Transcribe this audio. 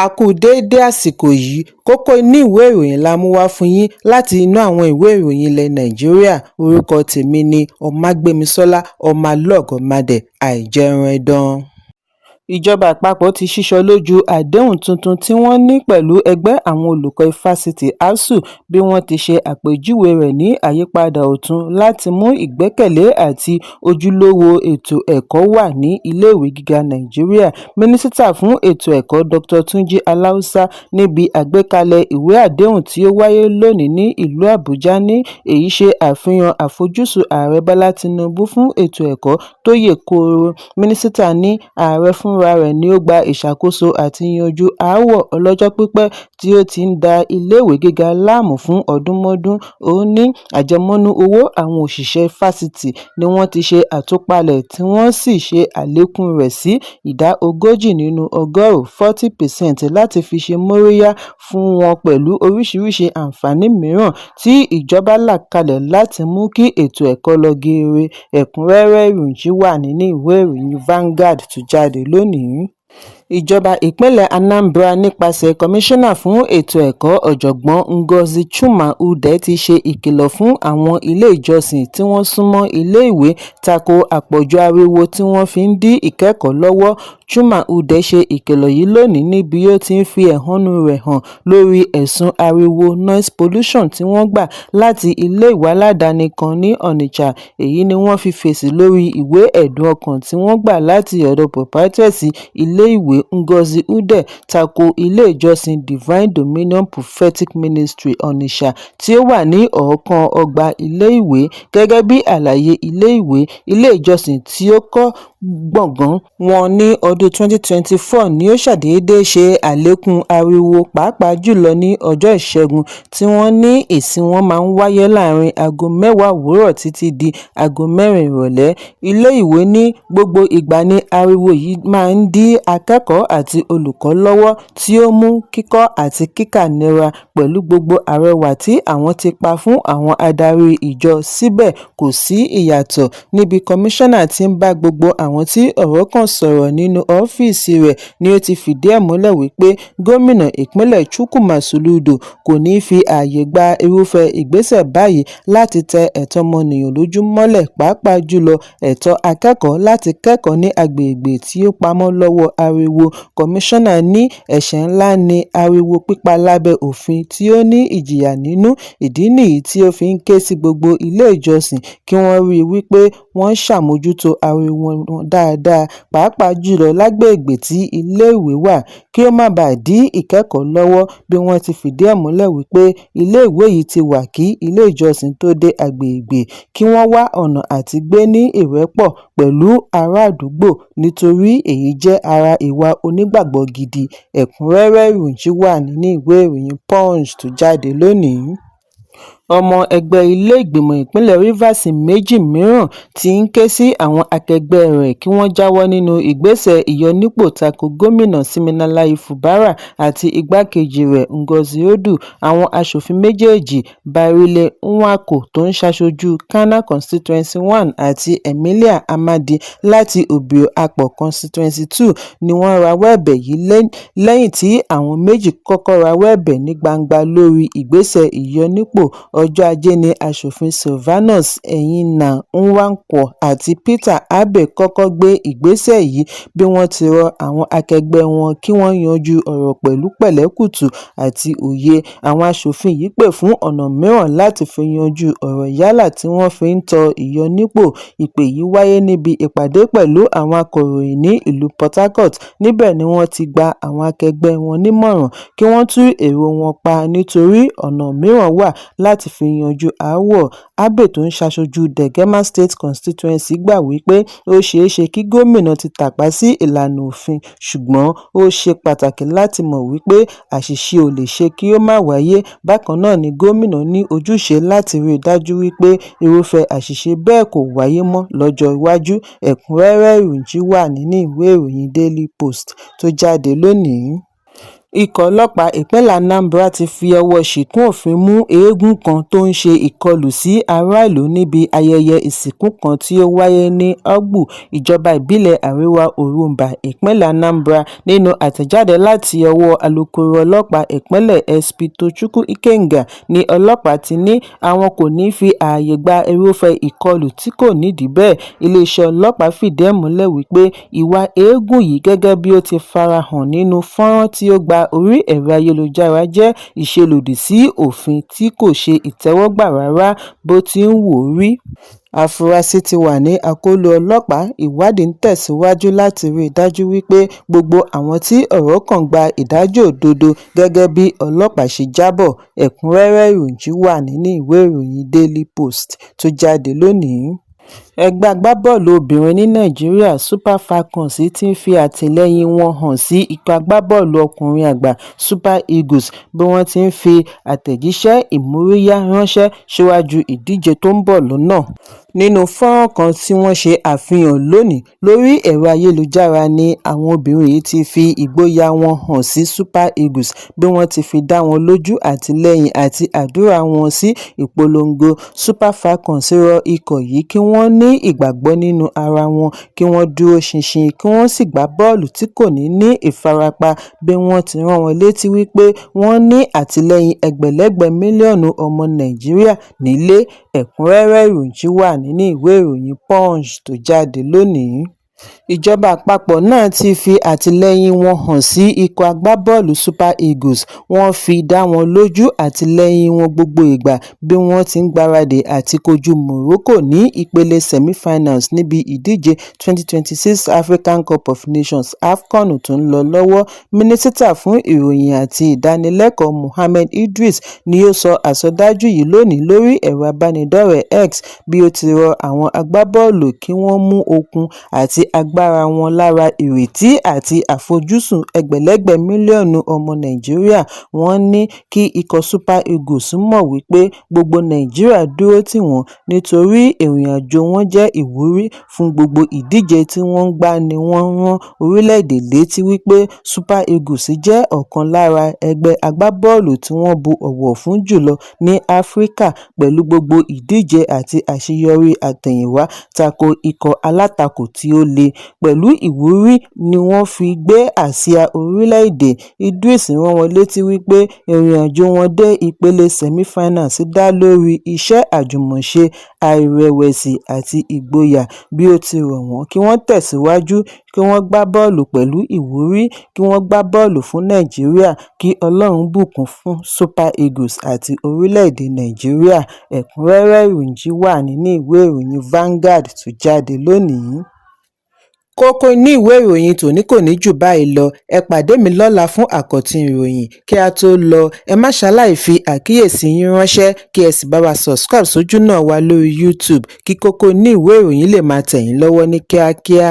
A kú déédé àsìkò yìí. Kókó inú ìwé ìròyìn la mú wá fún yín láti inú àwọn ìwé ìròyìn ilẹ̀ Nàìjíríà. Orúkọ tèmi ni Ọmágbémisọ́lá Ọmọlọ́gọ̀mádẹ Àìjẹunẹdàn. Ìjọba àpapọ̀ ti sísọ lójú àdéhùn tuntun tí wọ́n ní pẹ̀lú ẹgbẹ́ àwọn olùkọ́ ifásitì ASUU bí wọ́n ti ṣe àpèjúwe rẹ̀ ní àyípadà ọ̀tun láti mú ìgbẹ́kẹ̀lé àti ojúlówó ètò ẹ̀kọ́ wà ní iléèwé gíga Nàìjíríà. Mínísítà fún ètò ẹ̀kọ́, Dr. Túnjí Aláùsá, níbi àgbékalẹ̀ ìwé àdéhùn tí ó wáyé lónìí ní ìlú Àbújá, ní èyí ṣe àfihàn àfojúsùn Ààrẹ Bọ́lá Tinubu fún ètò ẹ̀kọ́ tó yè kooro. Mínísítà ní ààrẹ fúnra rẹ̀ ni ó gba ìṣàkóso àti yanjú aáwọ̀ ọlọ́jọ́ pípẹ́ tí ó ti ń da iléèwé gíga láàmú fún ọdúnmọ́dún. Ó ní àjẹmọ́nú owó àwọn òṣìṣẹ́ ifásitì ni wọ́n ti ṣe àtúpalẹ̀ tí wọ́n sì ṣe àlékún rẹ̀ sí ìdá 40 nínú ọgọ́rùn-ún 40% láti fi ṣe móríyá fún wọn pẹ̀lú oríṣiríṣi àǹfààní mìíràn tí ìjọba là kalẹ̀ láti mú kí ètò ẹ̀kọ́ lọ geere. Ẹ̀kúnrẹ́rẹ́ ìròyìn yìí wà nínú ìwé ìròyìn Vanguard tó jáde lónìí. Ìjọba ìpínlẹ̀ Anambra nípasẹ̀ Kọmíṣánná fún Ètò Ẹ̀kọ́, Ọ̀jọ̀gbọ́n Ngozi Chuma-Udeh, ti ṣe ìkìlọ̀ fún àwọn ilé ìjọsìn tí wọ́n sún mọ́ iléèwé tako àpọ̀jù ariwo tí wọ́n fi ń dí ìkẹ́kọ̀ọ́ lọ́wọ́. Chuma-Udeh ṣe ìkìlọ̀ yìí lónìí níbi ó ti ń fi ẹ̀hónú rẹ̀ hàn lórí ẹ̀sùn ariwo noise pollution tí wọ́n gbà láti iléèwé aládàáni kan ní Onitsha. Èyí ni wọ́n fi fèsì lórí ìwé ẹ̀dùn ọkàn tí wọ́n gbà láti ọ̀dọ̀ proprietress iléèwé. Ngozi Udeh tako ilé ìjọsìn Divine Dominion Prophetic Ministry, Onitsha, tí ó wà ní ọ̀ọ́kán ọgbà iléèwé. Gẹ́gẹ́ bí àlàyé iléèwé, ilé ìjọsìn tí ó kọ́ gbọ̀ngàn wọn ní ọdún 2024 ni ó ṣàdédé ṣe àlékún ariwo, pàápàá jùlọ ní ọjọ́ Ìṣẹ́gun tí wọ́n ní ìsìn wọn máa ń wáyé láàárín aago 10 òwúrọ̀ títí di aago 4 ìrọ̀lẹ́. Iléèwé ní gbogbo ìgbà ni ariwo yìí máa ń dí akẹ́kọ̀ọ́ àti olùkọ́ lọ́wọ́, tí ó mú kíkọ́ àti kíkà nira. Pẹ̀lú gbogbo àrọwà tí àwọn ti pa fún àwọn adarí ìjọ, síbẹ̀ kò sí ìyàtọ̀. Níbi kọmíṣánná ti ń bá gbogbo àwọn tí ọ̀rọ̀ kàn sọ̀rọ̀ nínú ọ́fíìsì rẹ̀ ni ó ti fìdí ẹ̀ múlẹ̀ wípé gómìnà ìpínlẹ̀ Chukwuma Soludo kò ní fi ààyè gba irúfẹ́ ìgbésẹ̀ báyìí láti tẹ ẹ̀tọ́ ọmọnìyàn lójú mọ́lẹ̀, pàápàá jùlọ ẹ̀tọ́ akẹ́kọ̀ọ́ láti kẹ́kọ̀ọ́ ní agbègbè tí ó pamọ́ lọ́wọ́ ariwo. Kọmíṣánná ní ẹ̀ṣẹ̀ ńlá ni ariwo pípa lábẹ́ òfin tí ó ní ìjìyà nínú. Ìdí nìyí tí ó fi ń ké sí gbogbo ilé ìjọsìn kí wọ́n rí i wípé wọ́n ṣàmójútó ariwo wọn dáadáa, pàápàá jùlọ lágbègbè tí iléèwé wà, kí ó má baà dí ìkẹ́kọ̀ọ́ lọ́wọ́. Bí wọ́n ti fìdí ẹ̀ múlẹ̀ wípé iléèwé yìí ti wà kí ilé ìjọsìn tó dé agbègbè, kí wọ́n wá ọ̀nà àti gbé ní ìrẹ́pọ̀ pẹ̀lú ará àdúgbò nítorí èyí jẹ́ ara ìwà onígbàgbọ́ gidi. Ẹ̀kúnrẹ́rẹ́ ìròyìn yìí wà nínú ìwé ìròyìn Punch tó jáde lónìí. Ọmọ ẹgbẹ́ ilé ìgbìmọ̀ ìpínlẹ̀ Rivers méjì mìíràn ti ń ké sí àwọn akẹgbẹ́ rẹ̀ kí wọ́n jáwọ́ nínú ìgbésẹ̀ ìyọnipò tako gómìnà Siminalayi Fubara àti igbákejì rẹ̀ Ngozi Odu. Àwọn aṣòfin méjèèjì, Barile Nwankwo tó ń ṣaṣojú Khana Constituency 1 àti Emilia Amadi láti Obio-Akpor Constituency 2, ni wọ́n rawọ́ ẹ̀bẹ̀ yìí lẹ́yìn tí àwọn méjì kọ́kọ́ rawọ́ ẹ̀bẹ̀ ní gbangba lórí ìgbésẹ̀ ìyọnipò. Ọjọ́ Ajé ni aṣòfin Sylvanus Enyinnah Nwankwo àti Peter Abbey kọ́kọ́ gbé ìgbésẹ̀ yìí bí wọ́n ti rọ àwọn akẹgbẹ́ wọn kí wọ́n yanjú ọ̀rọ̀ pẹ̀lú pẹ̀lẹ́kùtù àti òye. Àwọn aṣòfin yìí pè fún ọ̀nà mìíràn láti fi yanjú ọ̀rọ̀ yálà tí wọ́n fi ń tọ ìyọnipò. Ìpè yìí wáyé níbi ìpàdé pẹ̀lú àwọn akọ̀ròyìn ní ìlú Port Harcourt. Níbẹ̀ ni wọ́n ti gba àwọn akẹgbẹ́ wọn nímọ̀ràn kí wọ́n tú èrò wọn pa nítorí ọ̀nà mìíràn wà láti fi yanjú aáwọ̀. Abbey tó ń ṣaṣojú Degema State Constituency gbà wípé ó ṣeéṣe kí gómìnà ti tàpá sí ìlànà òfin, ṣùgbọ́n ó ṣe pàtàkì láti mọ̀ wípé àṣìṣe ò lè ṣe kí ó má wáyé. Bákan náà ni gómìnà ní ojúṣe láti rí i dájú wípé irúfẹ́ àṣìṣe bẹ́ẹ̀ kò wáyé mọ́ lọ́jọ́ iwájú. Ẹ̀kúnrẹ́rẹ́ ìròyìn yìí wà nínú ìwé ìròyìn Daily Post tó jáde lónìí. Ikọ̀ ọlọ́pàá ìpínlẹ̀ Anambra ti fi ọwọ́ síkùn òfin mú eegun kan tó ń ṣe ìkọlù sí aráàlú níbi ayẹyẹ ìsìnkú kan tó wáyé ní Ọgbù, ìjọba ìbílẹ̀ Àríwá Orumba, ìpínlẹ̀ Anambra. Nínú àtẹ̀jáde láti ọwọ́ alūkkóró ọlọ́pàá ìpínlẹ̀ SP Tochukwu Ikenga ní ọlọ́pàá ti ní àwọn kò ní í fi ààyè gba irúfẹ́ ìkọlù tí kò nídìí bẹ́ẹ̀. Iléeṣẹ́ ọlọ́pàá fìdí ẹ̀ múlẹ̀ wípé ìwà eegun yìí gẹ́gẹ́ bí ó ti farahàn nínú fọ́nrán tí ó gba orí ẹ̀rọ ayélujára jẹ́ ìṣelòdì sí òfin tí kò ṣe ìtẹ́wọ́gbà rárá bó ti wù kó rí. Àfúrásì ti wà ní akóló ọlọ́pàá, ìwádìí ń tẹ̀síwájú láti rí i dájú wípé gbogbo àwọn tí ọ̀rọ̀ kàn gba ìdájọ́ òdodo gẹ́gẹ́ bí ọlọ́pàá ṣe jábọ̀. Ẹ̀kúnrẹ́rẹ́ ìròyìn yìí wà nínú ìwé ìròyìn Daily Post tó jáde lónìí. Ẹgbẹ́ agbábọ́ọ̀lù obìnrin ní Nàìjíríà Super Falcons ti fi àtìlẹ́yìn wọn hàn sí ikọ̀ agbábọ́ọ̀lù ọkùnrin àgbà Super Eagles bí wọ́n ti ń fi àtẹ̀jíṣẹ́ ìmóríyá ránṣẹ́ síwájú ìdíje tó ń bọ̀ lọ́nà. Nínú fọ́nrán kan tí wọ́n ṣe àfihàn lónìí lórí ẹ̀rọ ayélujára ni àwọn obìnrin yìí ti fi ìgboyà wọn hàn sí Super Eagles bí wọ́n ti fi dá wọn lójú àtìlẹ́yìn àti àdúrà wọn sí ìpolongo. Super Falcons rọ ikọ̀ yìí kí wọ́n ní ìgbàgbọ́ nínú ara wọn, kí wọ́n dúró ṣinṣin kí wọ́n sì gbá bọ́ọ̀lù tí kò ní ní ìfarapa bí wọ́n ti rán wọn létí wípé wọ́n ní àtìlẹ́yìn ẹgbẹ̀lẹ́gbẹ̀ mílíọ̀nù ọmọ Nàìjíríà nílé. Ẹ̀kúnrẹ́rẹ́ ìròyìn yìí wà nínú ìwé ìròyìn Punch tó jáde lónìí. Ìjọba àpapọ̀ náà ti fi àtìlẹ́yìn wọn hàn sí ikọ̀ agbábọ́ọ̀lù Super Eagles, wọ́n fi dá wọn lójú àtìlẹ́yìn wọn gbogbo ìgbà bí wọ́n ti ń gbáradì àti kojú Morocco ní ìpele semi-finals níbi ìdíje 2026 African Cup of Nations (AFCON) tó ń lọ lọ́wọ́. Mínísítà fún Ìròyìn àti Ìdánilẹ́kọ̀ọ́ Mohammed Idris ni ó sọ àsọdájú yìí lónìí lórí ẹ̀rọ ìbánidọ́rẹ̀ẹ́ X bí ó ti rọ àwọn agbábọ́ọ̀lù kí wọ́n mú okun àti agbára wọn lára ìrètí àti àfojúsùn ẹgbẹ̀lẹ́gbẹ̀ mílíọ̀nù ọmọ Nàìjíríà. Wọ́n ní kí ikọ̀ Super Eagles mọ̀ wípé gbogbo Nàìjíríà dúró tì wọ́n nítorí ìrìnàjò wọn jẹ́ ìwúrí fún gbogbo ìdíje tí wọ́n gbá ni wọ́n rán orílẹ̀-èdè létí wípé Super Eagles jẹ́ ọ̀kan lára ẹgbẹ́ agbábọ́ọ̀lù tí wọ́n bu ọ̀wọ̀ fún jùlọ ní Áfíríkà pẹ̀lú gbogbo ìdíje àti àṣeyọrí àtẹ̀yìnwá tako ikọ̀ alátakò tí ó le. Pẹ̀lú ìwúrí ni wọ́n fi gbé àsíá orílẹ̀-èdè. Idris rán wọn létí wípé ìrìnàjò wọn dé ìpele semi-finals dá lórí iṣẹ́ àjùmọ̀ṣe, àìrẹ̀wẹ̀sì àti ìgboyà bí ó ti rọ̀ wọ́n kí wọ́n tẹ̀síwájú, kí wọ́n gbá bọ́ọ̀lù pẹ̀lú ìwúrí, kí wọ́n gbá bọ́ọ̀lù fún Nàìjíríà, kí Ọlọ́run bùkún fún Super Eagles àti orílẹ̀-èdè Nàìjíríà. Ẹ̀kúnrẹ́rẹ́ ìròyìn yìí wà nínú ìwé ìròyìn Vanguard tó jáde lónìí. Kókó inú ìwé ìròyìn tòní kò ní jù báyìí lọ. Ẹ pàdé mi lọ́la fún àkọ́tún ìròyìn. Kí a tó lọ, ẹ má ṣaláì fi àkíyèsí yín ránṣẹ́ kí ẹ sì bá wa subscribe sójúnà wa lórí YouTube kí kókó inú ìwé ìròyìn lè máa tẹ̀ yín lọ́wọ́ ní kíákíá.